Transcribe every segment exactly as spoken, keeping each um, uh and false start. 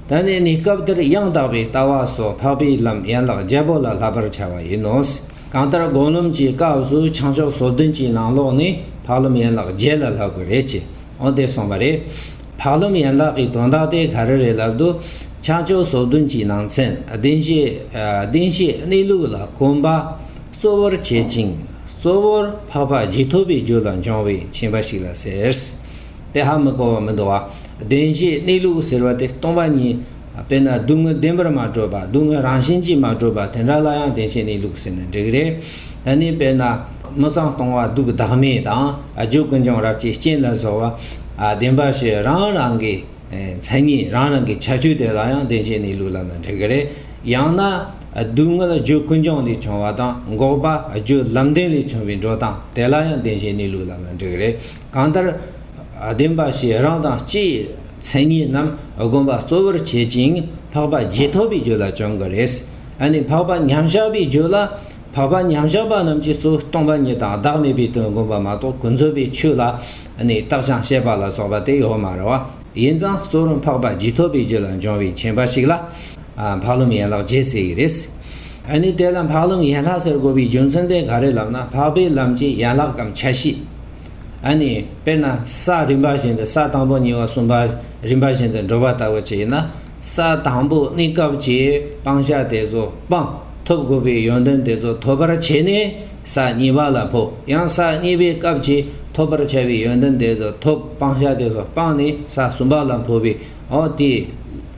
ད་ནི་གནས་སྐབས་དེར་ཡང་དག་པའི་ལྟ་བ་སོགས་འཕགས་པའི་ལམ་ཡན་ལག་བརྒྱད་པོ་ལ་བསླབ་པར་བྱ་བ་ཡིན་ནོ། གང་ལྟར་སྒོམ་ལམ་གྱི་སྐབས་སུ་བྱང་ཕྱོགས་སོ་བདུན་གྱི་ནང་ལོགས་ནས་འཕགས་ལམ་ཡན་ལག་བརྒྱད་ལ་བསླབ་དགོས་རེད་ཅེས་འོ་དེ་གསུངས་པ་རེད། འཕགས་ལམ་ཡན་ལག་གི་དོན་དག་དེ་ག་རེ་རེད་ལབ་དུས། བྱང་ཕྱོགས་སོ་བདུན་གྱི་ནང་ཚན་བདེན་བཞི། ཨ། བདེན་བཞིའི་གནས་ལུགས་ལ་གོམས་པ་གཙོ་བོར་བྱེད་ཅིང་། གཙོ་བོར་འཕགས་པ་རྒྱུད་ཐོབ་པའི་རྒྱུ་ལ་འབྱུང་བའི་མཁྱེན་པ་ཞིག་ལ་ཟེར། དེ་ཧ་མི་གོ་བ་མི་འདུག་བ། བདེན་བཞིའི་གནས་ལུགས་ཟེར་བ་དེ་སྟོང་པ་ཉིད། དཔེར་ན་སྡུག་བསྔལ་བདེན་པར་མ་གྲུབ་པ། སྡུག་བསྔལ་རང་བཞིན་གྱིས་མ་གྲུབ་པ་དེ་འདྲ་ལ་ཡང་བདེན་བཞིའི་གནས་ལུགས་ཟེར་ན་འགྲིག་རེད། ད་ནི་དཔེར་ན་མི་གཙང་སྟོང་པ་སྡུག་བདག་མེད་དང་། ཨ། རྒྱུ་ཀུན་འབྱུང་རབ་ཀྱི་རྐྱེན་ལ་སོགས་པ། ཨ། བདེན་པ་བཞི་རང་རང་གི་མཚན་ཉིད་རང་རང་གི་ཁྱད་ཆོས་དེ་ལ་ཡང་བདེན་བཞིའི་གནས་ལུགས་ལབ་ན་འགྲིག་གི་རེད། ཡང་ན་སྡུག་བསྔལ་རྒྱུ་ཀུན་འབྱུང་ལས་བྱུང་བ་དང་། འགོག་པ་རྒྱུ་ལམ་བདེན་ལས་བྱུང་བའི་འགྲོ་སྟངས་དེ་ལ་ཡང་བདེན་བཞིའི་གནས་ལུགས་ལབ་ན་འགྲིག་གི་རེད། གང་ལྟར་བདེན་པ་བཞི་རང་དང་སྤྱིའི་མཚན་ཉིད་རྣམས་སྒོམ་པ་གཙོ་བོར་བྱེད་ཅིང་འཕགས་པ་རྒྱུད་ཐོབ་པའི་རྒྱུ་ལ་བྱུང་གི་རེད། ཨ་ནི་འཕགས་པ་མཉམ་གཞག་པའི་རྒྱུ་ལ། འཕགས་པ་མཉམ་གཞག་པ་རྣམས་ཀྱིས་གཙོ་བོ་སྟོང་པ་ཉིད་དང་བདག་མེད་པའི་དོན་བསྒོམ་པ་མ་གཏོགས། ཀུན་རྫོབ་པའི་ཆོས་ལ་ནི་བརྟག་ཅིང་དཔྱད་པ་ལ་སོགས་པ་དེ་ཡོད་མ་རེད་བ། ཡིན་ཙང་གཙོ་བོར་འཕགས་པ་རྒྱུད་ཐོབ་པའི་རྒྱུ་ལ་འབྱུང་བའི་མཁྱེན་པ་ཞིག་ལ། ཨ། འཕགས་ལམ་ཡན་ལག་བརྒྱད་ཟེར་གྱི་རེད། ཨ་ནི་དེ་ལ་འཕགས་ལམ་ཡན་ལག་ཟེར་དགོས་པའི་རྒྱུ་མཚན་དེ་ག་རེ་ལབ་ན། འཕགས་པའི་ལམ་གྱི་ཡན་ལག་གམ་ཆ་ཤས། ཨ་ནི་དཔེར་ན་ས་རིམ་པ་བཞིན་དུ། ས་དང་པོ་གཉིས་པ་གསུམ་པ་རིམ་པ་བཞིན་དུ་འགྲོ་བ་ལྟ་བུ་བྱས་ན། ས་དང་པོ་གནས་སྐབས་ཀྱི་སྤང་བྱ་དེ་ཚོ་སྤངས། ཐོབ་དགོས་པའི་ཡོན་ཏན་དེ་ཚོ་ཐོབ་པར་བྱས་ནས་ས་གཉིས་པ་ལ་འཕོ། ཡང་ས་གཉིས་པའི་སྐབས་ཀྱི་ཐོབ་པར་བྱ་བའི་ཡོན་ཏན་དེ་ཚོ་ཐོབ། སྤང་བྱ་དེ་ཚོ་སྤངས་ནས་ས་གསུམ་པ་ལ་འཕོ་བའི། འོ་དེ།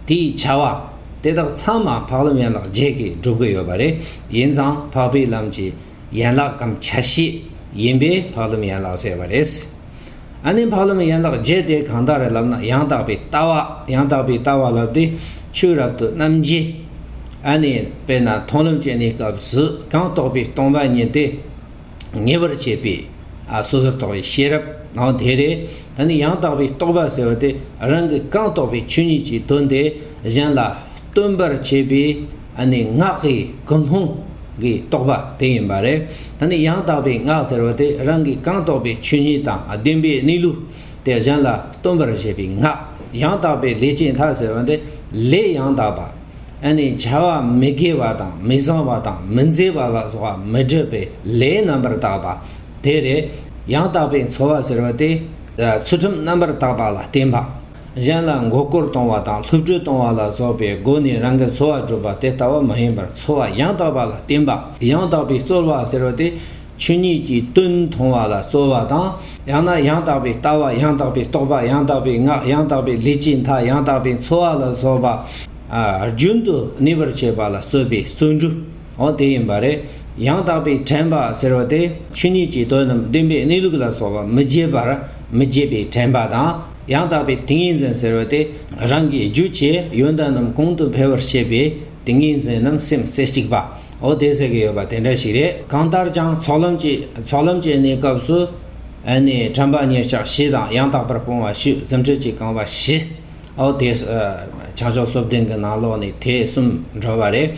དེའི་བྱ་བ་དེ་དག་ཚང་མ་འཕགས་ལམ་ཡན་ལག་བརྒྱད་ཀྱིས་སྒྲུབ་ཀྱི་ཡོད་པ་རེད། ཡིན་ཙང་འཕགས་པའི་ལམ་གྱི་ཡན་ལག་གམ་ཆ་ཤས་ཡིན་པས་འཕགས་ལམ་ཡན་ལག་ཟེར་བ་རེད། ཨ་ནི་འཕགས་ལམ་ཡན་ལག་བརྒྱད་དེ་གང་དག་རེད་ལབ་ན། ཡང་དག་པའི་ལྟ་བ། ཡང་དག་པའི་ལྟ་བ་ལབ་དེ་ཆོས་རབ་ཏུ་རྣམ་འབྱེད། ཨ་ནི་དཔེར་ན་མཐོང་ལམ་གྱི་གནས་སྐབས་སུ་གང་རྟོགས་པའི་སྟོང་པ་ཉིད་དེ་ངེས་པར་བྱེད་པའི། ཨ། སོ་སོར་རྟོག་པའི་ཤེས་རབ། ནང་དེ་རེད། ད་ནི་ཡང་དག་པའི་རྟོག་པ་ཟེར་བ་དེ་རང་གིས་གང་རྟོགས་པའི་ཆོས་ཉིད་ཀྱི་དོན་དེ་གཞན་ལ་སྟོན་པར་བྱེད་པའི། ཨ་ནི་ངག་གི་ཀུན་སློང་གི་རྟོག་པ་དེ་ཡིན་པ་རེད། ད་ནི་ཡང་དག་པའི་ངག་ཟེར་བ་དེ་རང་གིས་གང་རྟོགས་པའི་ཆོས་ཉིད་དང་བདེན་པའི་གནས་ལུགས་དེ་གཞན་ལ་སྟོན་པར་བྱེད་པའི་ངག། ཡང་དག་པའི་ལས་ཀྱི་མཐའ་ཟེར་བ་དེ་ལས་ཡང་དག་པ། ཨ་ནི་བྱ་བ་མི་དགེ་བ་དང་མི་བཟང་བ་དང་མི་མཛེས་པ་ལ་སོགས་པ་མི་སྒྲུབ་པའི་ལས་རྣམ་པར་དག་པ་དེ་རེད། ཡང་དག་པའི་འཚོ་བ་ཟེར་བ་དེ། ཨ། ཚུལ་ཁྲིམས་རྣམ་པར་དག་པ་ལ་བརྟེན་པ། གཞན་ལ་མགོ་སྐོར་གཏོང་བ་དང་བསླུ་བྲིད་གཏོང་བ་ལ་སོགས་པའི་སྒོ་ནས་རང་གི་འཚོ་བ་སྒྲུབ་པ་དེ་ལྟ་བུ་མ་ཡིན་པར་འཚོ་བ་ཡང་དག་པ་ལ་བརྟེན་པ། ཡང་དག་པའི་རྩོལ་བ་ཟེར་བ་དེ། ཆོས་ཉིད་ཀྱི་དོན་མཐོང་བ་ལ་རྩོལ་བ་དང་། ཡང་ན་ཡང་དག་པའི་ལྟ་བ། ཡང་དག་པའི་རྟོག་པ། ཡང་དག་པའི་ངག། ཡང་དག་པའི་ལས་ཀྱི་མཐའ། ཡང་དག་པའི་འཚོ་བ་ལ་སོགས་པ། ཨ། རྒྱུན་དུ་གནས་པར་བྱེད་པ་ལ་རྩོལ་བའི་བརྩོན་འགྲུས། འོ་དེ་ཡིན་པ་རེད། ཡང་དག་པའི་དྲན་པ་ཟེར་བ་དེ་ཆོས་ཉིད་ཀྱི་དོན་རྣམས་བདེན་པའི་གནས་ལུགས་ལ་སོགས་པ་མི་བརྗེད་པར། མི་བརྗེད་པའི་དྲན་པ་དང་། ཡང་དག་པའི་ཏིང་ངེ་འཛིན་ཟེར་བ་དེ་རང་གི་རྒྱུད་ཀྱི་ཡོན་ཏན་རྣམས་གོང་དུ་འཕེལ་བར་བྱེད་པའི་ཏིང་ངེ་འཛིན་རྣམས་སེམས་རྩེ་གཅིག་པ། འོ་དེ་ཟེར་གྱི་ཡོད་པ་དེ་འདྲ་ཞིག་རེད། གང་ལྟར་ཀྱང་ཚོགས་ལམ་གྱི་ཚོགས་ལམ་གྱི་གནས་སྐབས་སུ། ཨ་ནི་དྲན་པ་ཉེར་གཅིག་བཞི་དང་། ཡང་དག་པར་སྤོང་བ་བཞི། རྫུ་འཕྲུལ་གྱིས་གང་བ་བཞི། འོ་དེ། ཨ། བྱང་ཕྱོགས་སོ་བདུན་གྱི་ནང་ལོགས་ནས་དེ་གསུམ་འགྲོ་བ་རེད།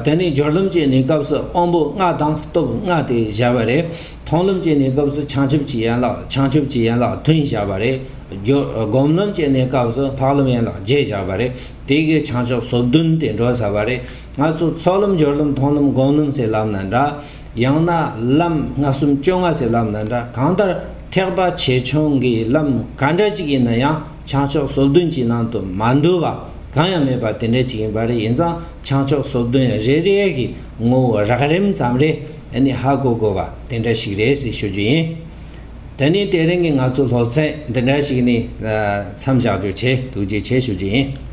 དེ་ནས་སྦྱོར་ལམ་གྱི་གནས་སྐབས་སུ་དབང་པོ་ལྔ་དང་སྟོབས་ལྔ་དེ་བཞག་པ་རེད། མཐོང་ལམ་གྱི་གནས་སྐབས་སུ་བྱང་ཆུབ་ཀྱི་ཡན་ལག་བྱང་ཆུབ་ཀྱི་ཡན་ལག་བདུན་བཞག་པ་རེད། སྒོམ་ལམ་གྱི་གནས་སྐབས་སུ་འཕགས་ལམ་ཡན་ལག་བརྒྱད་བཞག་པ་རེད། དེ་གི་བྱང་ཕྱོགས་སོ་བདུན་དེ་འགྲོ་ཚར་བ་རེད། ང་ཚོ་ཚོགས་ལམ་སྦྱོར་ལམ་མཐོང་ལམ་སྒོམ་ལམ་ཟེར་ལབ་ན་འདྲ། ཡང་ན་ལམ་ལྔ་གསུམ་བཅོ་ལྔ་ཟེར་ལབ་ན་འདྲ། གང་ལྟར་ཐེག་པ་ཆེ་ཆུང་གི་ལམ་ག་འདྲ་ཅིག་ཡིན་ན་ཡང་བྱང་ཕྱོགས་སོ་བདུན་གྱི་ནང་དུ་མ་འདུ་བ་གང་ཡང་མེད་པ་དེ་འདྲ་ཅིག་ཡིན་པ་རེད། ཡིན་ཙང་བྱང་ཕྱོགས་སོ་བདུན་རེ་རེ་གི་ངོ་བོ་རགས་རིམ་ཙམ་རེ་ཨ་ནི་ཧ་གོ་དགོས་པ་དེ་འདྲ་ཞིག་རེད་ཟེར་ཞུ་རྒྱུ་ཡིན། དེ་ནས་དེ་རིང་གི་ང་ཚོའི་སློབ་ཚན་འདི་འདྲ་ཞིག་ནས་མཚམས་བཞག་རྒྱུ་བྱེད། ཐུགས་རྗེ་ཆེ་ཞུ་རྒྱུ་ཡིན།